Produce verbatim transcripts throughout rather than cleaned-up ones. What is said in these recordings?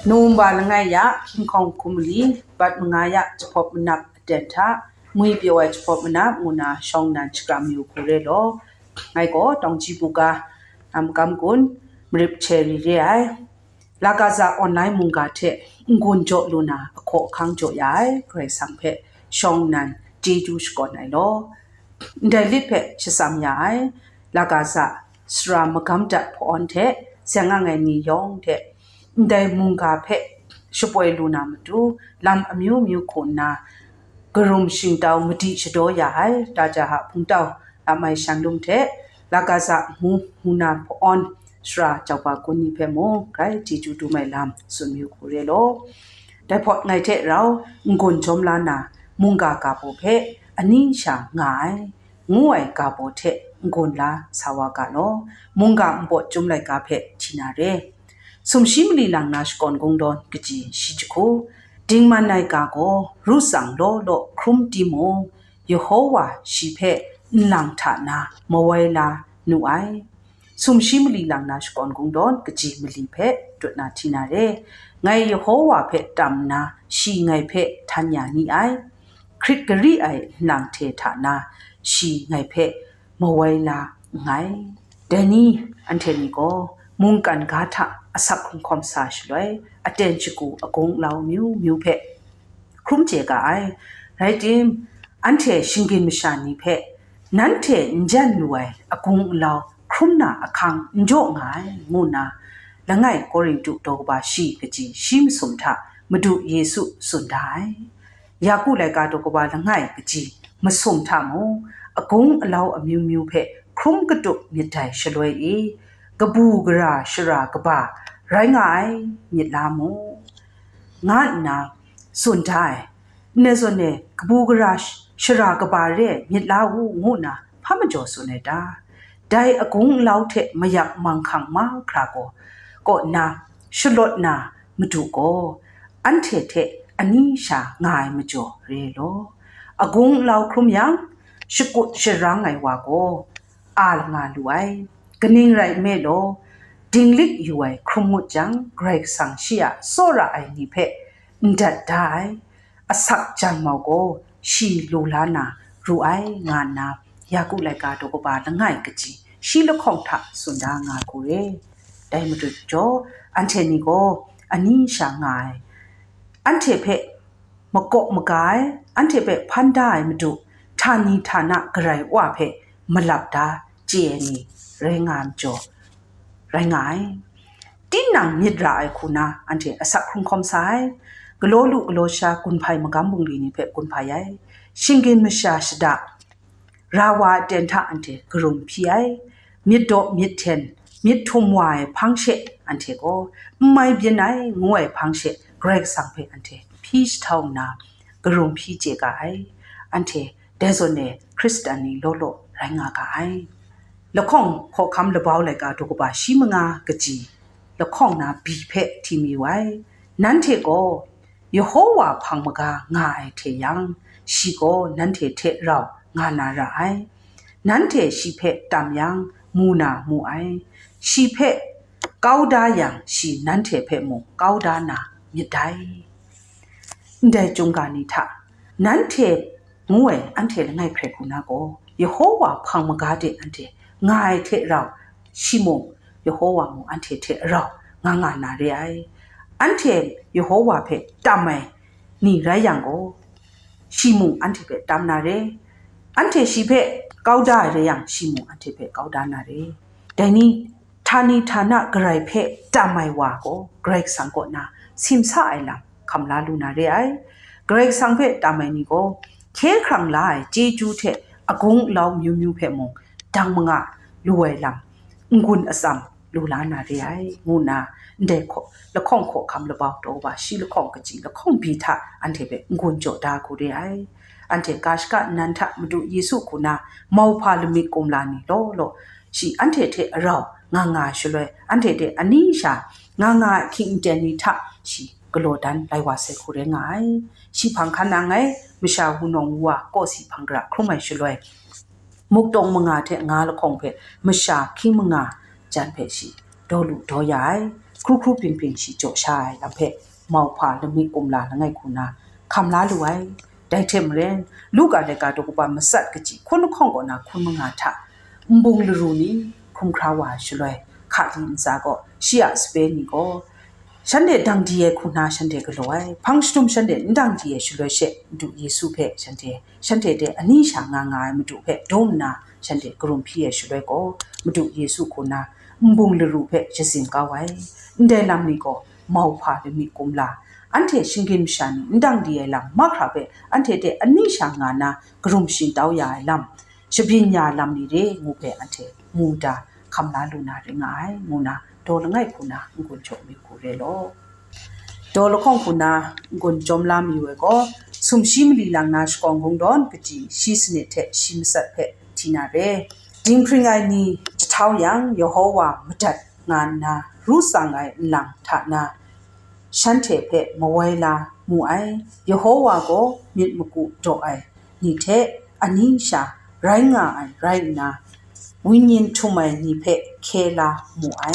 Nungba langai ya, hkinghkawng hkum mali, bat manga ya, jahpawp manap aten hta, ngwi pyaw ai jahpawp manap ngu na shawng nnan shakram yu hku re law. Ngai gaw Tawngji Buga, a, Makam Kun, Marip Cherry re ai. Lagaza online mungga hte n-gun jaw lu na ahkaw ahkang jaw ya ai Karai Kasang hpe shawng nnan chyeju shakawn ai law. Ndai lit hpe shatsam ya ai Lagaza sara magam dat hpawn hte seng ang ai ni yawng hte ndai mungga hpe shapoi lu na matu lam amyu myu hku nna, karum shingtau madi shadaw ya ai Tajaha hpungtau Lamai Shanlum hte Lagaza ngu ngu na hpawn sara Jauba Kun ni hpe mung grai chyeju dum ai lam tsun yu hku re law. Dai hpawt ngai hte rau n-gun jawm la na mungga ga baw hpe ani sha nga ai, ngu ai ga baw hte n-gun la sa wa ga law, mungga npawt chyum laika hpe hti na re. Sumshi mali lang na shakawn kungdawn kaji shi jahku, dingman ai ga gaw ru tsang law law hkrum timung, Yehowa shi hpe nlang hta na mawai la nu ai. Sumshi mali lang na shakawn kungdawn kaji mali hpe dut na hti na re. Ngai Yehowa hpe tam nna, shi ngai hpe htan ya ni ai. Hkrit gari ai nlang hte hta na, shi ngai hpe mawai la nngai. Dai ni, anhte ni gaw mungkan ga hta asak hkrunhkawm sa shaloi, aten shagu agung alau myu myu hpe hkrum chye ga ai. Rai tim, anhte shinggyim masha ni hpe, nanhte n jan lu ai agung alau hkrum na ahkang n jaw nga ai, ngu nna langai Korintu daw kaba shi kaji shi masum hta Madu Yesu tsun da ai. Yaku laika daw kaba langai kaji masum hta mung, agung alau amyu myu hpe hkrum katup myit dai shaloi e, kabu gara shara kaba rai nga ai myit la mu, nga nna tsun da ai. Ndai zawn e, kabu gara sh-, shara kaba re ai myit la u, ngu nna hpa majaw tsun ai ta? Dai agung alau hte mayak manghkang mahkra gaw, kaw nna shalawt na Madu gaw, anhte hte ani sha nga ai majaw re law. Agung alau hkrum yang, shakut sharang ai wa gaw, a langa lu ai. Kaning rai nme law, dinglik yu ai hkrum ngut jang, Karai Kasang shi a tsawra ai ni hpe n dat da ai, asak jang mau gaw, shi lu la na ru ai, nga nna Yaku laika daw kaba langai kaji shi lahkawng hta tsun da nga hku re. Dai majaw, anhte ni gaw ani sha nga ai, anhte hpe makaw maga ai, anhte hpe hpan da ai Madu, htani htana Karai Wa hpe malap da chye ai ni rai nga ai majaw, rai nga ai. Tinang myit ra ai hku na anhte asak hkrung hkawm sa ai. Galaw lu galaw sha gun hpai magam bungli ni hpe gun hpai ai. Shinggyim masha shada ra wa aten hta anhte karum hpyi ai. Myit daw myit hten, myit htum wa ai hpang she anhte gaw n mai byin ai ngu ai hpang she Karai Kasang hpe anhte hpyi jahtau nna, karum hpyi chye ga ai. Anhte dai zawn e Hkristan ni law law rai nga ga ai. Lahkawng hkawhkam labau laika daw kaba shi manga kaji lahkawng na bi hpe hti mi wai. Nanhte gaw Yehowa hpang maga nga ai hte yang, shi gaw nanhte hte rau nga na ra ai. Nanhte shi hpe tam yang, mu na mu ai. Shi hpe kau da yang, shi nanhte hpe mung kau da na myit dai. Ndai chyum ga ni hta, nanhte ngu ai anhte langai hkrai hku na gaw, Yehowa hpang maga de anhte nga ai hte rau, shi mung Yehowa mung anhte hte rau nga nga na re ai. Anhte Yehowa hpe tam ai ni rai yang gaw, shi mung anhte hpe tam na re. Anhte shi hpe kau da ai rai yang, shi mung anhte hpe kau da na re. Dai ni, htani htana Karai hpe tam ai wa gaw, Karai Kasang kaw na simsa ai lam hkam la lu na re ai. Karai Kasang hpe tam ai ni gaw, hkye hkrang la ai chyeju hte agung alau myu myu hpe mung, dang manga lu ai lam n-gun atsam lu la na re ai, ngu nna ndai hkaw, lahkawng hkawhkam labau daw wa shi lahkawng kaji lahkawng bi hta anhte hpe n-gun jaw da hku re ai. Anhte ga shaka nnan hta Madu Yesu hku na mauhpa lamik kumla ni law law, shi anhte hte rau nga nga shaloi, anhte hte ani sha nga nga ai hkying aten ni hta shi galaw dan lai wa sai hku rai nga ai. Shi hpang hkan nang ai, masha wunawng wu wa kawsi hpang gara hkrum ai shaloi, muktawng manga hte nga lahkawng hpe masha hkying manga jan hpe shi daw lu daw ya ai. hkru hkru ping ping shi jaw sha ai lam hpe mauhpa lamik kumla langai hku na hkam la lu ai. Dai hte maren, Luka laika daw kaba matsat kaji hkun lahkawng kaw na hkun manga hta nbung laru ni hkrum hkra wa ai shaloi, hka di ntsa gaw shi a sape ni gaw shanhte dang di ai hku na shanhte galaw ai. Hpang shadum shanhte n dang di ai shaloi she, Madu Yesu hpe shanhte, shanhte de ani sha nga nga ai Madu hpe dum nna shanhte karum hpyi ai shaloi gaw, Madu Yesu hku na nbung laru hpe shazing kau ai. Ndai lam ni gaw mauhpa lamik kumla, anhte shinggyim masha ni n dang di ai lam mahkra hpe anhte de ani sha nga na karum shingtau ya ai lam, shabyin ya ai lam ni re ngu hpe anhte mu da hkam la lu na ring nga ai, ngu na daw langai hku na n-gun jaw mayu hku re law. Daw lahkawng hku na n-gun jawm la mayu ai gaw, sumshi mali lang na shakawn kungdawn kaji shi sanit hte shi matsat hpe hti na re. Dinghpring ai ni jahtau yang, Yehowa madat nga nna ru tsang ai nlang hta na shanhte hpe mawai la mu ai. Yehowa gaw myit maku daw ai ni hte ani sha rai nga ai rai nna, wunyin htum ai ni hpe hkye la mu ai.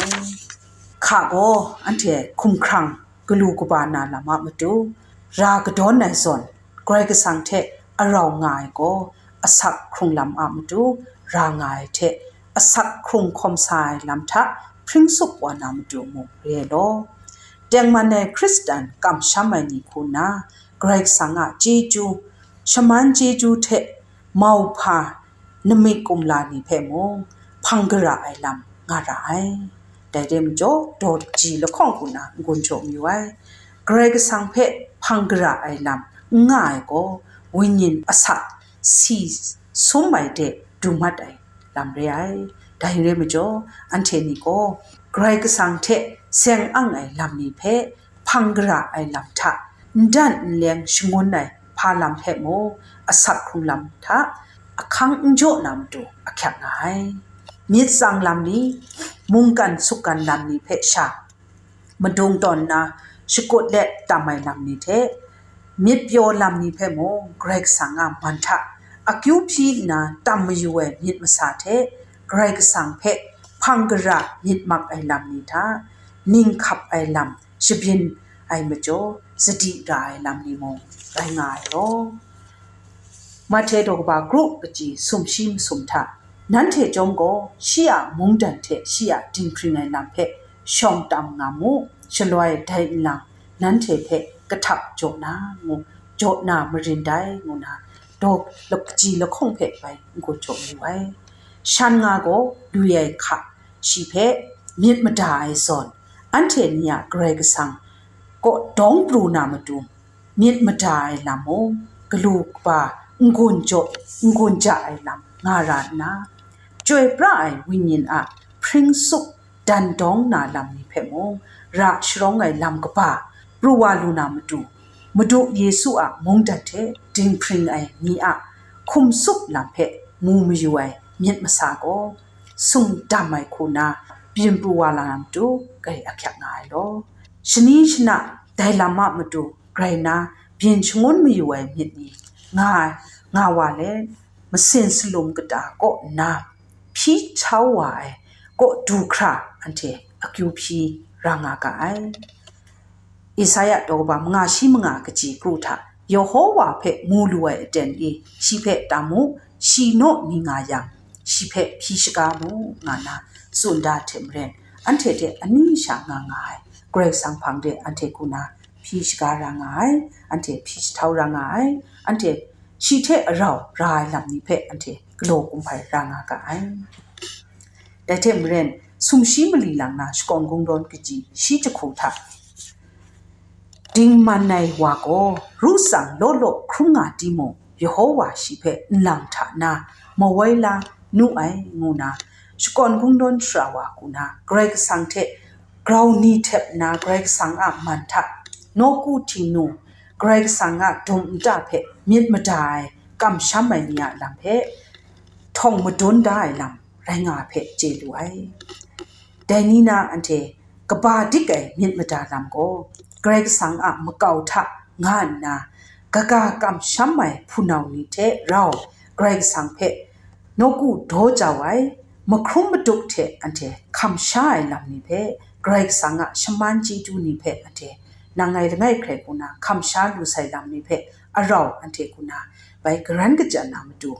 Hka gaw anhte hkumhkrang galu kaba na lam a matu, ra kadawn ai zawn, Karai Kasang hte arau nga ai gaw, asak hkrung lam a matu ra nga ai hte, asak hkrung hkawm sa ai lam hta hpring sup wa na matu mung re ai law. Tengman ai Hkristan kamsham ai ni hku nna, Karai Kasang a chyeju, shaman chyeju hte mauhpa namik kumla ni hpe mung hpang gara ai lam nga ra ai. Dai re majaw, daw kaji lahkawng hku na n-gun jaw mayu ai. Karai Kasang hpe hpang gara ai lam n nga ai gaw, wunyin asak si sum ai de du mat ai lam re ai. Dai re majaw, anhte ni gaw Karai Kasang hte seng ang ai lam ni hpe hpang gara ai lam hta, n dan n leng shangun ai hpa lam hpe mung, asak hkrung lam hta ahkang n jaw na matu ahkyak nga ai. Myit tsang lam ni, mungkan sukgan lam ni hpe sha, madung tawn nna shakut let tam ai lam ni hte, myit pyaw lam ni hpe mung Karai Kasang a man hta akyu hpyi nna tam mayu ai myit masa hte, Karai Kasang hpe hpang gara myit mak ai lam ni hta, ning hkap ai lam shabyin ai majaw, sadi ra ai lam ni mung rai nga ai law. Mahte daw kaba kru kaji sumshi masum hta, nanhte chyawm gaw shi a mungdan hte shi a dinghpring ai lam hpe shawng tam nga mu, shaloi dai nlang nanhte hpe kahtap jaw na ngu, jaw na marin dai, ngu na daw lakaji lahkawng hpe bai n-gun jaw wu ai. Shan nga gaw lu ai hka shi hpe myit mada ai zawn, anhte ni a Karai Kasang kaw dawng pru na matu, myit mada ai lam mung, galu kaba n-gun jaw, n-gun ja ai lam nga ra nna, chyoi pra ai wunyin a hpring sup dan dawng na lam ni hpe mung, ra sharawng ai lam kaba pru wa lu na matu, Madu Yesu a mungdan hte dinghpring ai ni a hkum sup lam hpe mu mayu ai myit masa gaw, sung dam ai hku na byin pru wa la na matu, grai ahkyak nga ai law. Shani shana dai lam a matu grai na byin shangun mayu ai myit ni nga, nga wa let, masin salum kata kaw nna hpyi htau wa ai kaw du hkra anhte akyu hpyi ra nga ga ai. Isaya daw kaba manga shi manga kaji kru hta, Yehowa hpe mu lu ai aten e, shi hpe tam mu, shi naw mi nga yang, shi hpe hpyi shaga mu, nga na tsun da hte maren, anhte hte ani sha nga nga ai Karai Kasang hpang de anhte hku na hpyi shaga ra nga ai, anhte hpyi jahtau ra nga ai, anhte shi hte arau ra ai lam ni hpe anhte galaw kumhpai ra nga ga ai. Dai hte maren, sumshi mali lang na shakawn kungdawn kaji shi jahku hta, dingman ai wa gaw ru tsang law law hkrum nga timung, Yehowa shi hpe nlang hta na mawai la nu ai, ngu na shakawn kungdawn shara wa hku na Karai Kasang hte grau ni htep nna Karai Kasang a man hta nawku htingnu, Karai Kasang a dum nta hpe myit mada ai kamsham ai ni a lam hpe htawng madun da ai lam rai nga ai hpe chye lu ai. Dai ni na anhte kaba dik ai myit mada lam gaw, Karai Kasang a makau hta nga nna, kaga kamsham ai hpunau ni hte rau Karai Kasang hpe nawku daw jau ai, mahkrum madup hte anhte hkam sha ai lam ni hpe Karai Kasang a shaman chyeju ni hpe anhte nang ngai langai hkrai hku na hkam sha lu sai lam ni hpe arau anhte hku na bai garan kajan na matu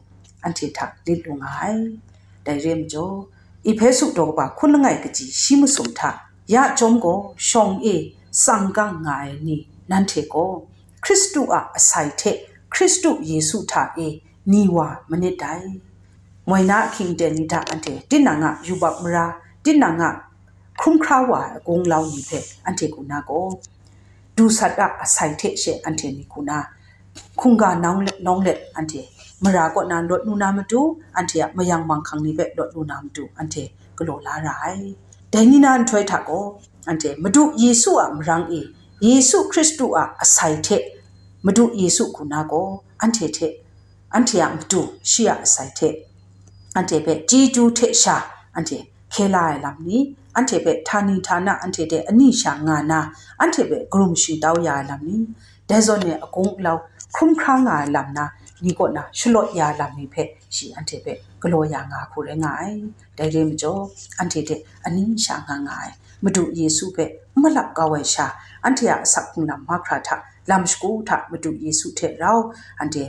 anhte hta lit lu nga ai. Dai re ai majaw, Ehpesu daw kaba hkun langai kaji shi masum hta ya chyawm gaw shawng e tsang gang nga ai ni nanhte gaw, Hkristu a asai hte Hkristu Yesu hta e ni wa manit dai. Moi na ahkying ten ni hta anhte tinang a yubak mara, tinang a hkrum hkra wa ai gunglau ni hpe anhte hku na gaw, du sat a asai hte she anhte ni hku na hkungga nawng let, nawng let anhte mara kaw na lawt lu na matu, anhte a mayang manghkang ni hpe lawt lu na matu, anhte galaw la ra ai. Dai ni na nhtoi hta gaw, anhte Madu Yesu a marang e, Yesu Hkristu a asai hte Madu Yesu hku na gaw, anhte hte, anhte a matu shi a asai hte, anhte hpe chyeju hte sha, anhte hkye la ai lam ni, anhte hpe htani htana anhte hte ani sha nga na, anhte hpe karum shingtau ya ai lam ni, dai zawn e agung alau hkrum hkra nga ai lam na, ni kaw na shalawt ya ai lam ni hpe shi anhte hpe galaw ya nga hku rai nga ai. Dai re ai majaw, anhte hte ani sha nga nga ai Madu Yesu hpe n malap kau ai sha, anhte a asak hkrung lam mahkra hta, lam shagu hta Madu Yesu hte rau, anhte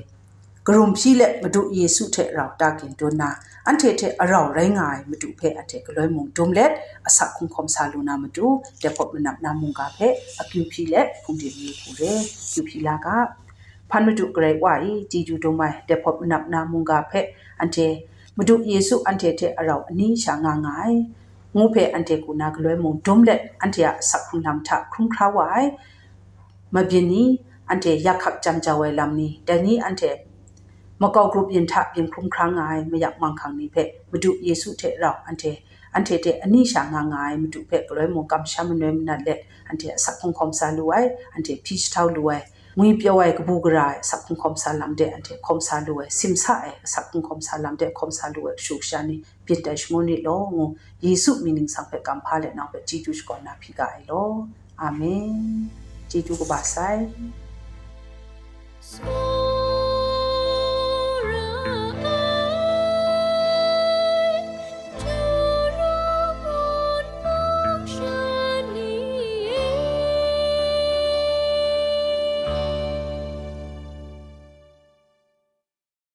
karum hpyi let Madu Yesu hte rau ta gindawn na, anhte hte arau rai nga ai Madu hpe anhte galoi mung dum let, asak hkrung hkawm sa lu na matu, dai hpawt manap na mungga hpe akyu hpyi let hpung de mi hku re, kyu hpyi la ga. Hpan Madu Karai Wa e chyeju dum ai dai hpawt manap na mungga hpe anhte Madu Yesu anhte hte arau ani sha nga nga ai, ngu hpe anhte hku na galoi mung dum let, anhte a asak hkrung lam hta hkrum hkra wa ai mabyin ni, anhte yak hkak jam jau ai lam ni, dai ni anhte makau grup yin hta byin hkrum hkra nga ai mayak manghkang ni hpe Madu Yesu hte rau anhte, anhte hte ani sha nga nga ai Madu hpe galoi mung kamsham manoi manat let, anhte asak hkrung hkawm sa lu ai, anhte hpyi jahtau lu ai, ngwi pyaw ai kabu gara ai asak hkrung hkawm sa lam de anhte hkawm sa lu ai, simsa ai asak hkrung hkawm sa lam de hkawm sa lu ai kashu kasha ni byin tai shangun rit law, ngu Yesu mying ningsang hpe kam hpa let nang hpe chyeju shakawn na hpyi ga ai law. Amen. Chyeju kaba sai.